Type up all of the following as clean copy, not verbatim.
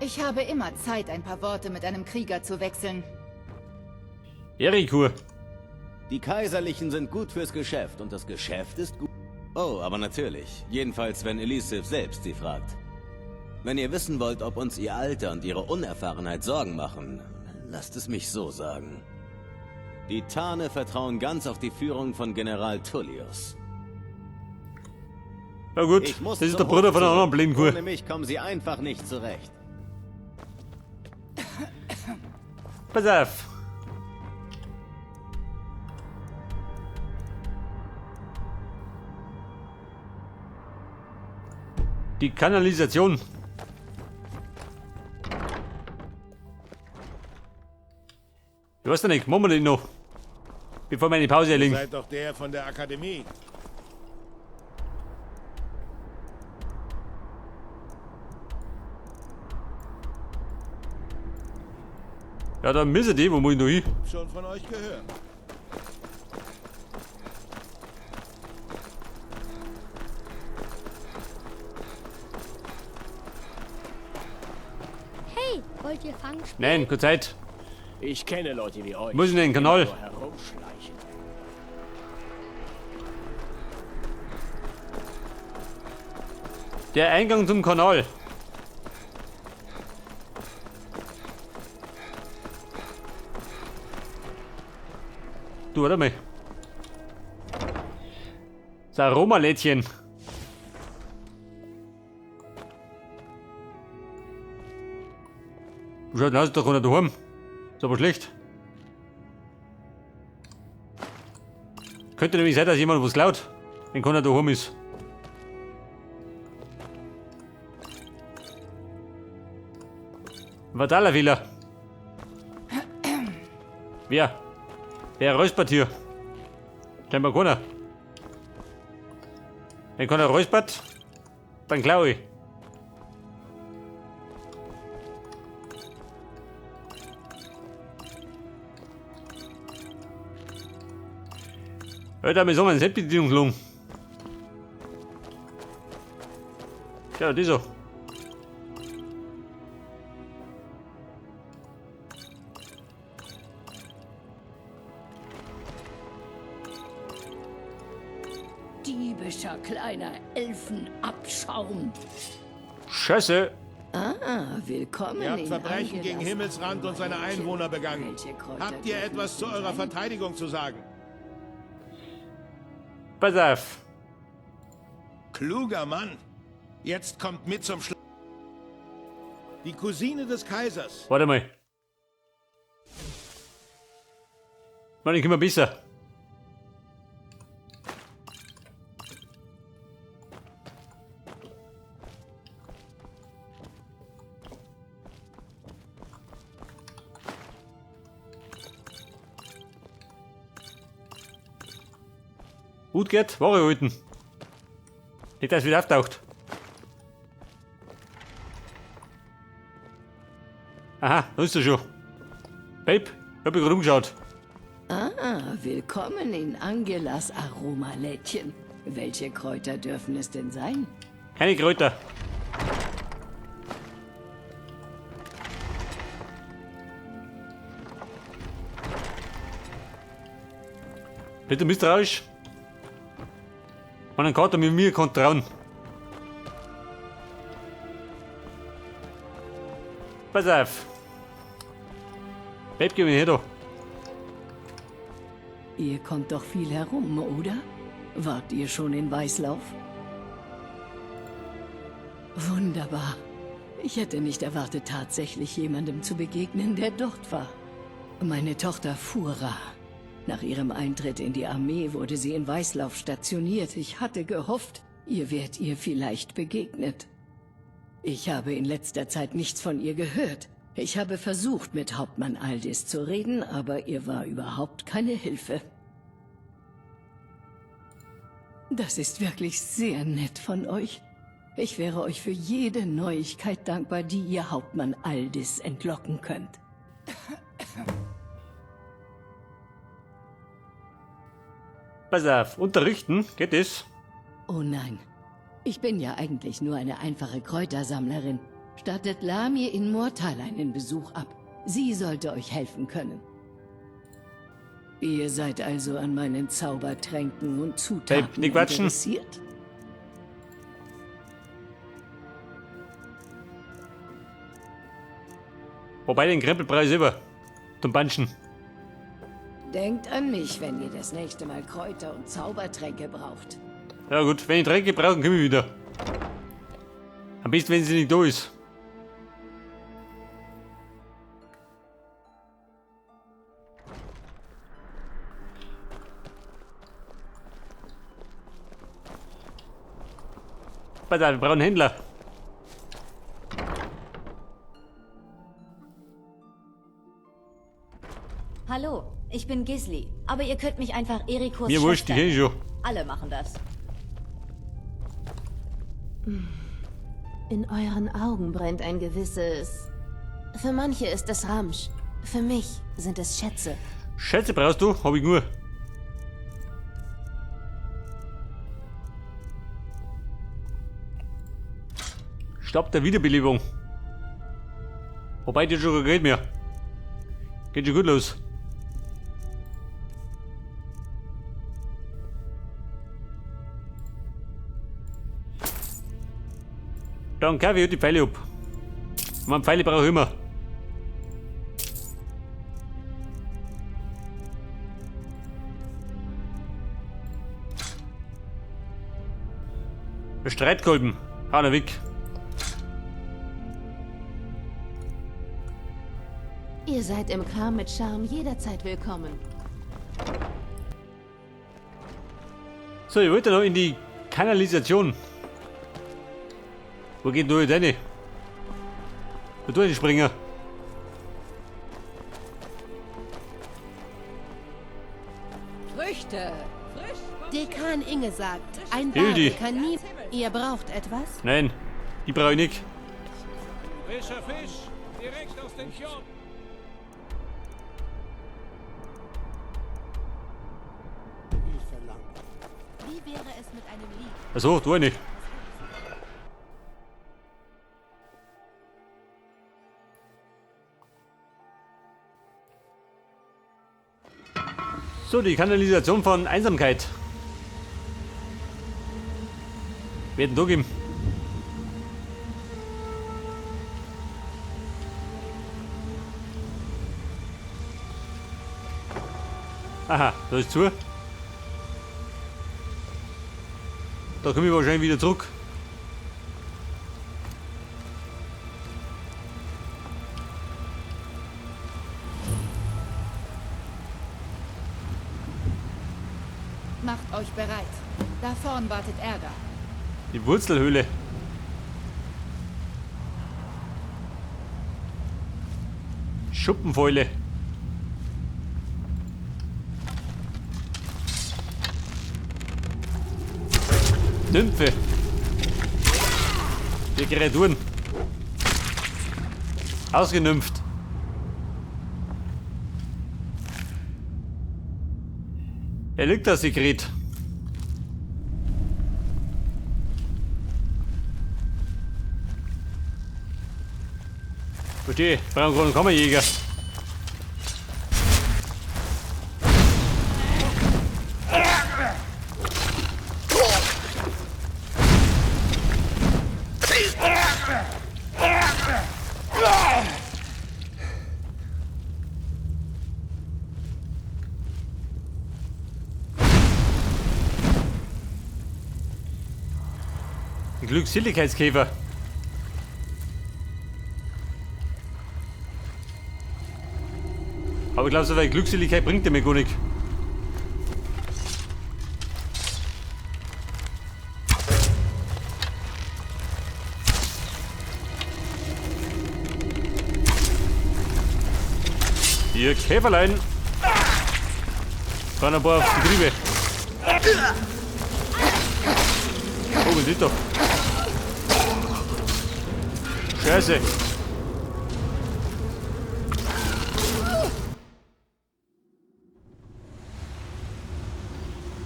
Ich habe immer Zeit, ein paar Worte mit einem Krieger zu wechseln. Erikur. Die Kaiserlichen sind gut fürs Geschäft und das Geschäft ist gut. Oh, aber natürlich. Jedenfalls, wenn Elisif selbst sie fragt. Wenn ihr wissen wollt, ob uns ihr Alter und ihre Unerfahrenheit Sorgen machen, lasst es mich so sagen. Die Tane vertrauen ganz auf die Führung von General Tullius. Na gut, Ich muss das ist zum der Bruder Hof von der anderen zurück. blinden Kuh. Ohne mich kommen sie einfach nicht zurecht. Pass auf. Die Kanalisation. Ich weiß doch nicht, machen wir den noch. Bevor wir eine Pause erlegen. Seid doch der von der Akademie. Ja, da müssen die, wo muss ich noch hin? Schon von euch gehört. Hey, wollt ihr Fang spielen? Nein, keine Zeit. Ich kenne Leute wie euch. Muss in den Kanal. Immer nur herumschleichen. Der Eingang zum Kanal. Du, warte mal. Das Aromalädchen. Wie schaut denn aus, da kann er daheim. Ist aber schlecht. Könnte nämlich sein, dass jemand was klaut, wenn keiner daheim ist. Fataler Fehler. Wer? Wer räuspert hier? Scheinbar keiner. Wenn keiner räuspert, dann klau ich. Alter, wir sollen eine Selbstbedienung gelungen. Ja, das so. Diebischer kleiner Elfenabschaum. Scheiße. Ah, willkommen Ihr habt in Verbrechen gegen Angelas Himmelsrand und seine Aromalädchen. Einwohner begangen. Welche Kräuter Habt ihr dürfen etwas es zu denn eurer sein? Verteidigung zu sagen? Pass auf. Kluger Mann. Jetzt kommt mit zum Schluss. Die Cousine des Kaisers. Warte mal. Mann, ich komme besser. Gut geht, Ware halten. Nicht, dass es wieder auftaucht. Aha, da ist er schon. Babe, ich hab mich gerade umgeschaut. Ah, willkommen in Angelas Aromalädchen. Welche Kräuter dürfen es denn sein? Keine Kräuter. Bitte misstrauisch. Man, ein Kater mit mir kann trauen. Pass auf. Babe, geh mir her da. Ihr kommt doch viel herum, oder? Wart ihr schon in Weißlauf? Wunderbar. Ich hätte nicht erwartet, tatsächlich jemandem zu begegnen, der dort war. Meine Tochter Fura. Nach ihrem Eintritt in die Armee wurde sie in Weißlauf stationiert. Ich hatte gehofft, ihr wärt ihr vielleicht begegnet. Ich habe in letzter Zeit nichts von ihr gehört. Ich habe versucht, mit Hauptmann Aldis zu reden, aber ihr war überhaupt keine Hilfe. Das ist wirklich sehr nett von euch. Ich wäre euch für jede Neuigkeit dankbar, die ihr Hauptmann Aldis entlocken könnt. Pass auf, unterrichten, geht das? Oh nein, ich bin ja eigentlich nur eine einfache Kräutersammlerin. Stattet Lamir in Mortal einen Besuch ab. Sie sollte euch helfen können. Ihr seid also an meinen Zaubertränken und Zutaten Hey, nicht quatschen. interessiert? Wobei den Krempelpreis über. Zum Banschen. Denkt an mich, wenn ihr das nächste Mal Kräuter und Zaubertränke braucht. Ja gut, wenn ich Tränke brauche, komme ich wieder. Am besten, wenn sie nicht da ist. Pass auf, wir brauchen einen Händler. Hallo, ich bin Gisli, aber ihr könnt mich einfach Erikos Mir wurscht, Schwester die kenn ich schon. Alle machen das. In euren Augen brennt ein gewisses... Für manche ist es Ramsch. Für mich sind es Schätze. Schätze brauchst du? Hab ich nur. Stopp der Wiederbelebung. Wobei, die schon geht mir. Geht schon gut los. Dann kaufe ich die Pfeile ab. Man, Pfeile brauche ich immer. Streitkolben. Hau noch weg. Ihr seid im Kram mit Charme jederzeit willkommen. So, ich wollte noch in die Kanalisation. Wo geht denn da rein? Wo tu ich springen? Früchte! Dekan Inge sagt, ein Hildi. Barde kann nie... Ihr braucht etwas? Nein, die brauche ich nicht. Frischer Fisch, direkt aus den Fjorden. Wie wäre es mit einem Lied? Achso, tu ich nicht. So, die Kanalisation von Einsamkeit. Werden da geben. Aha, da ist zu. Da komme ich wahrscheinlich wieder zurück. Macht euch bereit. Da vorn wartet Ärger. Die Wurzelhöhle. Schuppenfäule. Nymphe. Die Kreaturen. Ausgenympft. Elektrasekret. Verstehe, brauchen einen Kammerjäger. Glückseligkeitskäfer. Aber ich glaube, so viel Glückseligkeit bringt der mir gar nicht. Ihr Käferlein. Fahren ein paar aufs Getriebe. Oh, was ist da? Scheiße.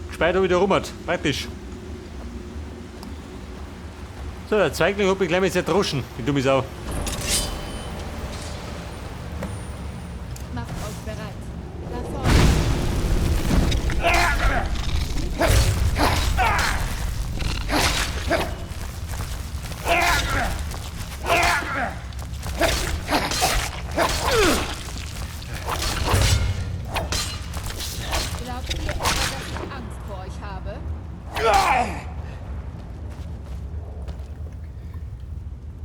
Gespeicher wieder rum hat. Praktisch. So, der Zweigling hat mich gleich mal zerdroschen, die dumme Sau. Macht euch bereit. Da vorne. Glaubt ihr etwa, dass ich Angst vor euch habe?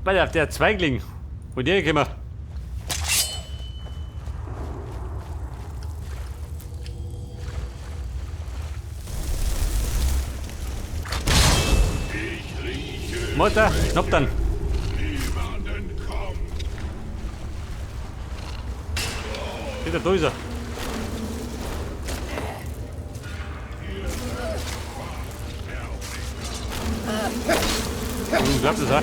Pass auf, der Zweigling. Wo der gekommen? Mutter, schnapp dann. Wieder da ist er. Ich glaub das auch.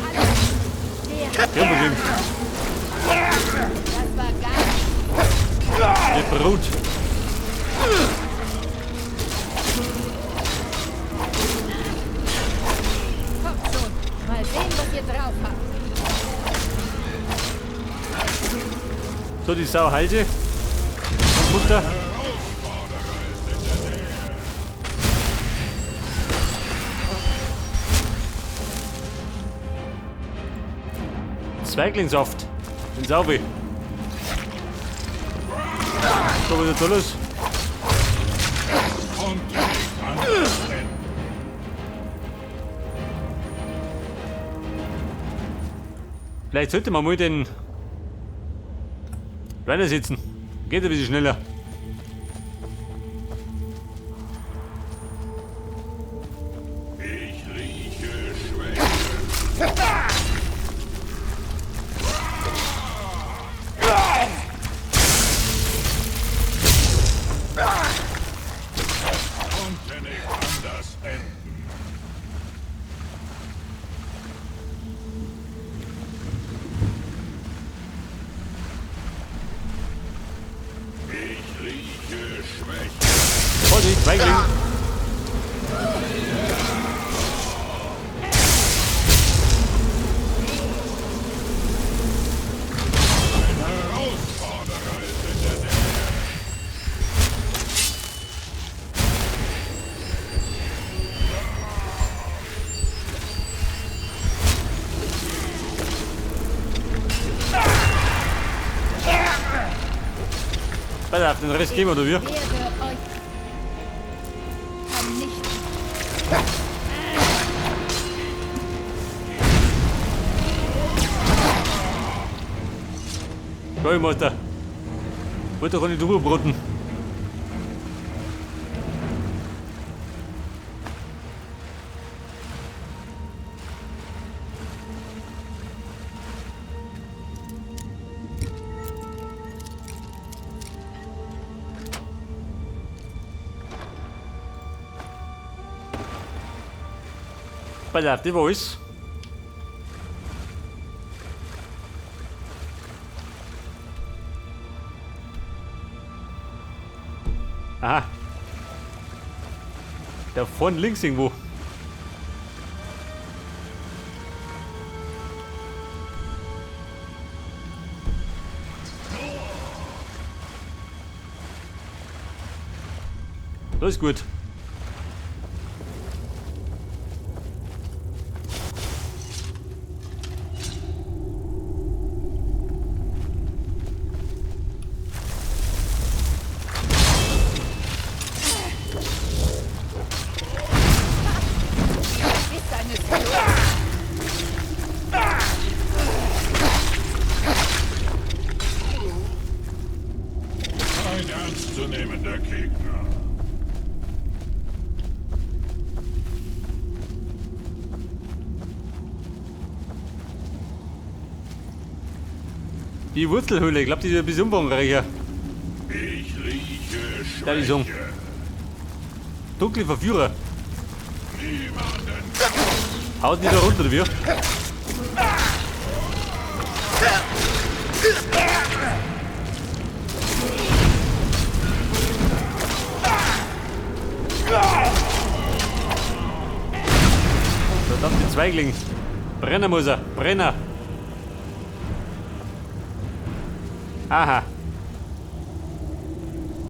Kein Problem. Das war gar nicht. Die Brut. Kommt schon. Mal sehen, was ihr drauf habt. So, die Sau halte. Und Mutter. Zweiglingssaft. Den Saubi. So, was ist da los? Vielleicht sollte man mal den Rainer sitzen. Geht ein bisschen schneller. Ich rieche Schwäche. Konnte nicht anders enden. Ich rieche Schwäche. Vorsicht, Zweigling. Ein Herausforderer ist in der Nähe. Pass auf, den Rest gehen wir, oder wie? Werde euch vernichten. Geil, Mutter. Wollte doch nicht drüber broten. Pass auf, das war alles. Aha. Da vorne links irgendwo. Das ist gut. Ist eines Todes. Kein ernstzunehmender Gegner. Die Wurzelhöhle, ich glaub, die ist ein bisschen umfangreicher. Ich rieche Da die Song. Schwäche. Dunkle Verführer. Niemanden Haut nicht da runter, oder wie? Verdammte Zweigling. Brennen muss er. Brenner. Aha.